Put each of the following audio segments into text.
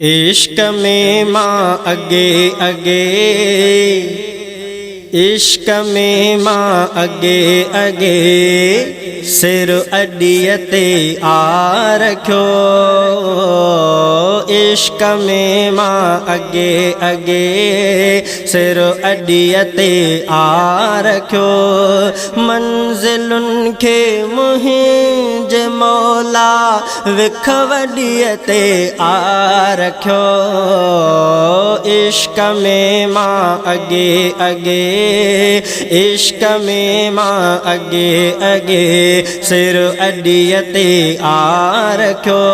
عشق ۾ مان اڳي اڳي، عشق ۾ مان اڳي اڳي، سر اڏيء تي آ رکيو. عشق ۾ مان اڳي اڳي، سر اڏيء تي آ رکيو. منزلن کي منهنجي مولا وک وڏيء تي آ رکيو. عشق ۾ مان اڳي اڳي، عشق ۾ مان اڳي اڳي، سر اڏيء تي آ رکيو.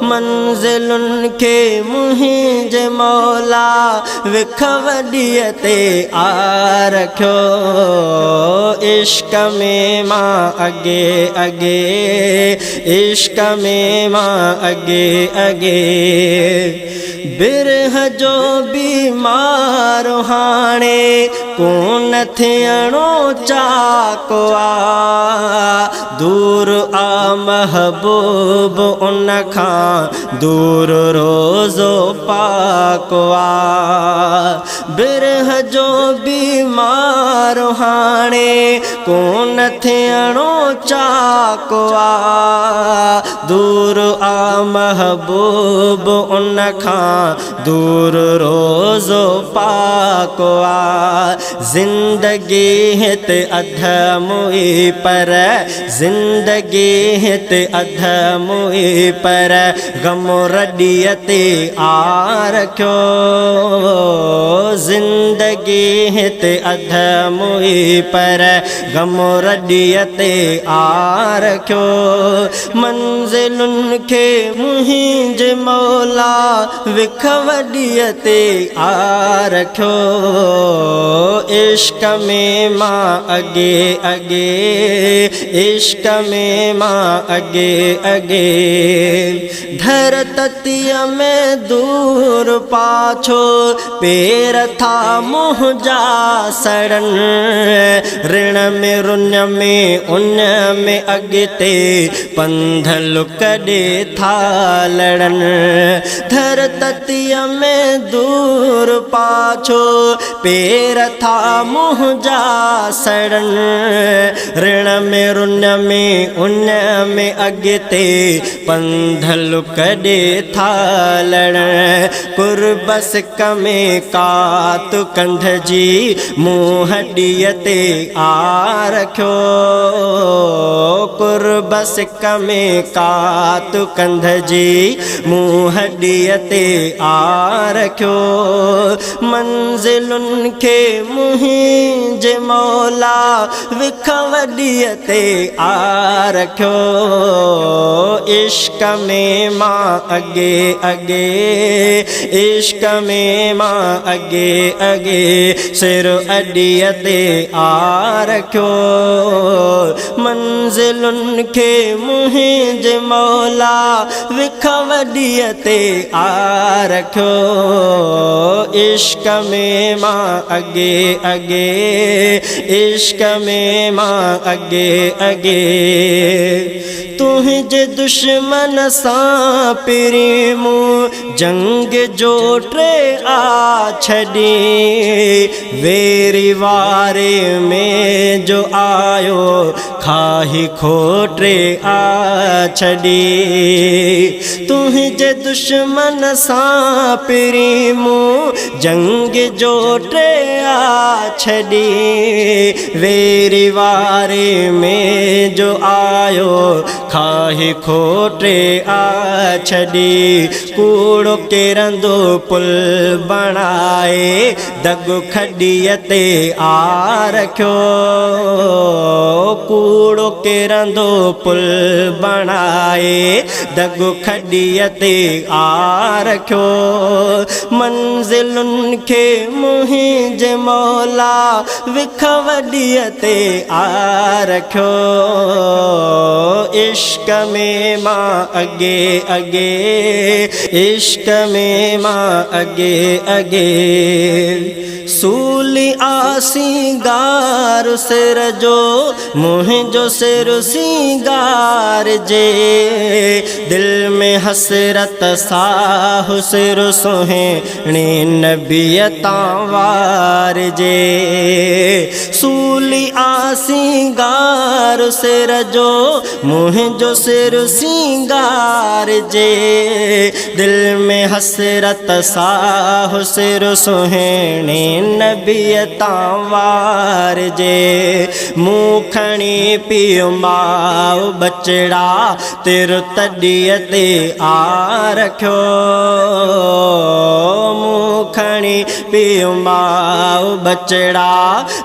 منزلن کي منهنجي مولا وک وڏيء تي آ رکيو. عشق ۾ مان اڳي اڳي، عشق ۾ مان اڳي اڳي. برهه جو بيمار هاڻي ڪونه ٿيڻو چاڪ آ، دور آ محبوب ان کان، دور روزو پاڪ آ. برهه جو بيمار هاڻي ڪونه ٿيڻو چاڪ آ، دور آ محبوب ان کان، دور روزو پاڪ آ. زندگي هت اڌ موئي پر، زندگي هت اڌ موئي پر، غم رڏيء تي آ رکيو. زندگي هت اڌ موئي پر، غم رڏيء تي آ رکيو. منزلن کي منهنجي مولا وک وڏيء تي آ رکيو. عشق ۾ مان اڳي اڳي، عشق ۾ مان اڳي اڳي. ڌر تتيء ۾ دور پاڇو، پير ٿا منهنجا سڙن. رڻ ۾ رڃ ۾ ان ۾ اڳتي پنڌ لڪ ڏي ٿا لڙن. ڌر تتيء ۾ دور پاڇو، پير ٿا منهنجا سڙن. رڻ ۾ رڃ ۾ ان ۾ اڳتي پنڌ لڪ ڏي ٿا لڙن. قرب سڪ ۾ ڪات ڪنڌ جي مون هڏيء تي آ رکيو. قرب سڪ ۾ ڪات ڪنڌ جي مون هڏيء تي آ رکيو. منزلن کي منهنجي مولا وک وڏيء تي آ رکيو. عشق ۾ مان اڳي اڳي، عشق ۾ مان اڳي اڳي، سر اڏيء تي آ رکيو. منزلن کي منهنجي مولا وک وڏيء تي آ رکيو. عشق ۾ مان اڳي اڳي، عشق ۾ مان اڳي اڳي. تنهنجي دشمن سان پرين مون جنگ جو ٽي آ ڇڏي، ويري واري ۾ جو آيو کاهي کوٽي آ ڇڏي. تنهنجي دشمن سان پرين مون جنگ جو ٽي آ ڇڏي، ويري واري ۾ جو آيو کاهي کوٽي آ ڇڏي. ڪوڙو ڪرندو پل بڻائي دڳ کڏيء تي آ رکيو. ڪوڙو ڪرندو پل بڻائي دڳ کڏيء تي آ رکيو. منزلن کي منهنجي مولا وک وڏيء تي آ رکيو. عشق ۾ مان اڳي اڳي، عشق ۾ مان اڳي اڳي. سولي آ سينگار سر جو، منهنجو سر سينگار جي. دل ۾ حسرت ساهه سر سهڻي نبيء تان وار جي. سولي آ سينگار سر جو، منهنجو سر سينگار جي. دل ۾ حسرت ساهه سر سهڻي نبيء تان وار جي. مون کڻي پيء ماء ٻچڙا تر تڏيء تي آ رکيو. مون کڻي پيء ماء ٻچڙا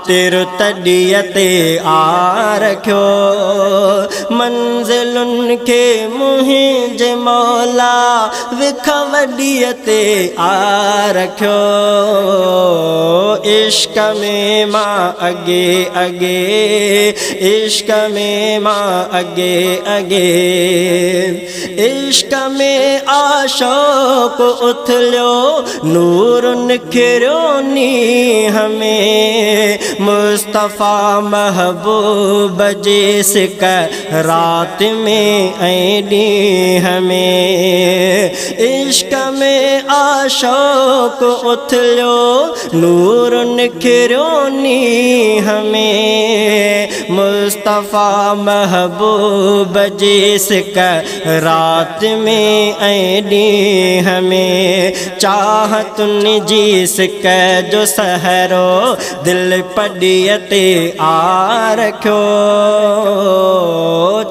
تر تڏيء تي آ رکيو. منزلن کي منهنجي مولا وک وڏيء تي آ رکيو. عشق ۾ مان اڳي اڳي، عشق ۾ مان اڳي اڳي. عشق ۾ آ شوق اٿليو، نور نکريو نينهن ۾. مصطفيٰ محبوب جي سڪ رات ۾ ۽ ڏينهن ۾. عشق ۾ آ شوق اٿليو، نور نکريو نينهن ۾. مصطفيٰ محبوب جي سڪ رات ۾ ۽ ڏينهن ۾. چاهتن جي سڪ جو سهرو دل پڏيء تي آ رکيو.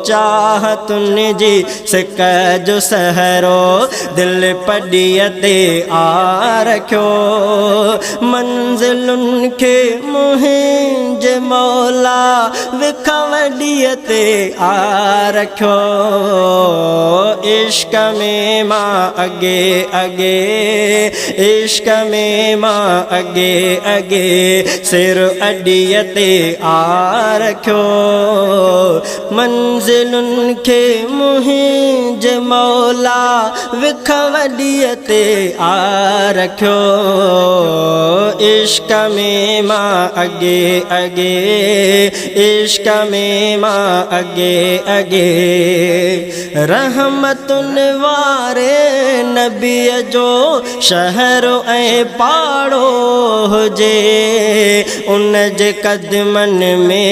چاهتن جي سڪ جو سهرو دل پڏيء تي آ رکيو. منزلن کي منهنجي مولا وک وڏيء تي آ رکيو. عشق ۾ مان اڳي اڳي، عشق ۾ مان اڳي اڳي. سر اڏيء تي آ رکيو. منزلن کي منهنجي مولا وک وڏيء تي آ رکيو. عشق ۾ مان اڳي اڳي، عشق ۾ مان اڳي اڳي. رحمتن واري نبيء جو شهر ۽ پاڙو هجي، ان جي قدمن ۾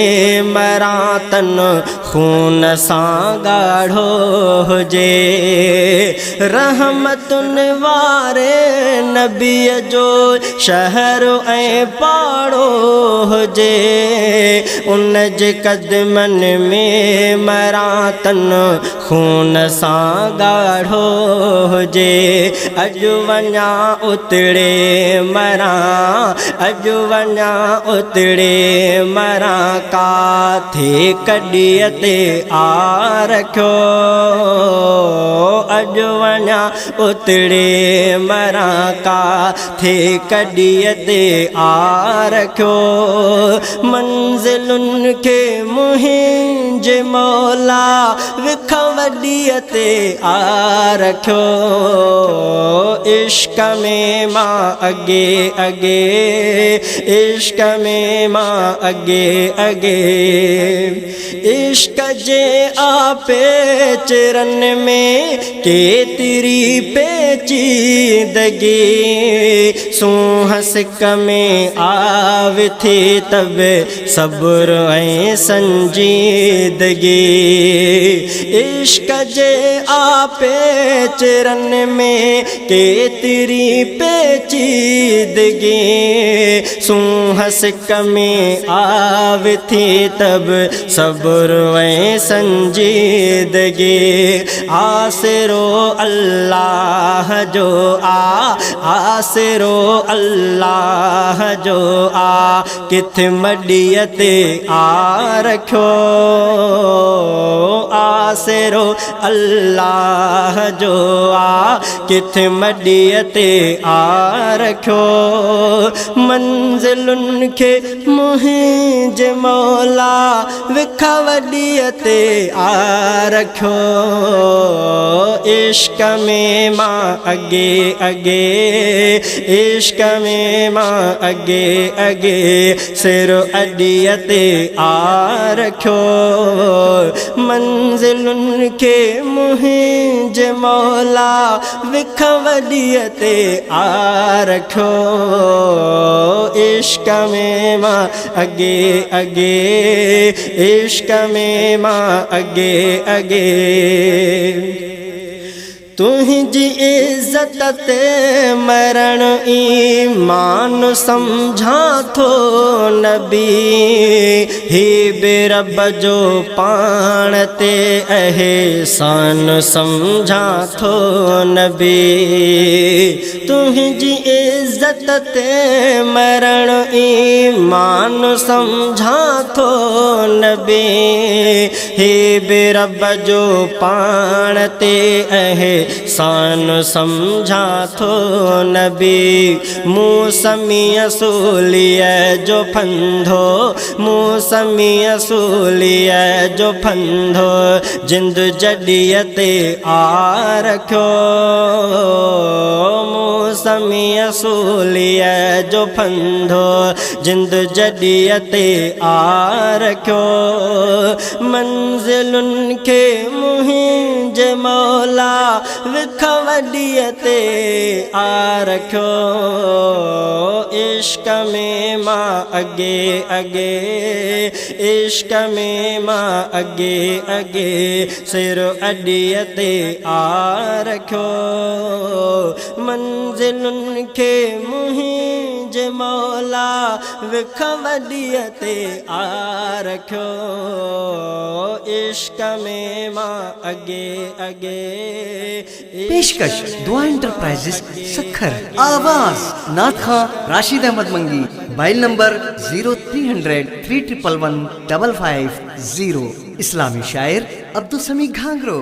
مران تن خون سان ڳاڙهو هجي. رحمتن واري نبيء جو شهر ۽ پاڙو هجي، ان جي قدمن ۾ مران تن خون سان ڳاڙهو هجي. اڄ وڃان اتڙي مران، اڄ وڃان اتڙي مران، ڪاٿي ڪڏيء تي آ رکيو. اڄ وڃان اتڙي مران، ڪاٿي ڪڏيء تي آ رکيو. منزلن کي منهنجي مولا وک وڏيء تي آ رکيو. عشق ۾ مان اڳي اڳي، عشق ۾ مان اڳي اڳي. عشق جي آ پيچرن ۾ ڪيتري پيچيدگي. سونهن سڪ ۾ آو ٿي تب صبر ۽ سنجيدگي. عشق جي آ پيچرن ۾ ڪيتري پيچيدگي. سونهن سڪ ۾ آو ٿي تب صبر ۽ سنجيدگي. آسرو الله جو آ، آسرو الله جو آ، ڪٿ مڏيء تي آ رکيو. آسرو الله جو آ، ڪٿ مڏي اڏيء تي آ رکيو. منزلن کي منهنجي مولا وک وڏيء تي آ رکيو. عشق ۾ مان اڳي اڳي، عشق ۾ مان اڳي اڳي، سر اڏيء تي آ رکيو. منزلن کي منهنجي مولا وک وڏيء تي آ رکيو. عشق ۾ مان اڳي اڳي، عشق ۾ مان اڳي اڳي. تنهنجي عزت تي مرڻ ايمان سمجهان ٿو نبي، هي به رب جو پاڻ تي احسان سمجهان ٿو نبي. تنهنجي عزت تي مرڻ ايمان سمجهان ٿو نبي، هي به رب جو پاڻ تي احسان سمجهان ٿو نبي. مون سميء سوليء جو ڦنڌو، مون سميء سوليء جو ڦنڌو، جند جڏيء تي آ رکيو. مون سميء سوليء جو ڦنڌو، جند جڏيء تي آ رکيو. منزلن کي منهنجي مولا وک وڏيء تي آ رکيو. عشق ۾ مان اڳي اڳي، عشق ۾ مان اڳي اڳي، سر اڏيء تي آ رکيو. منزلن کي منهنجي مولا وک وڏيء تي آ رکيو. عشق ۾ مان اڳي اڳي. پيشڪش دعا انٽرپرائيزز سکر. آواز، نعت خوان Rashid Ahmed Mangi, mobile number zero three hundred three triple one double five zero, اسلامي شاعر عبدالسميع گهانگرو.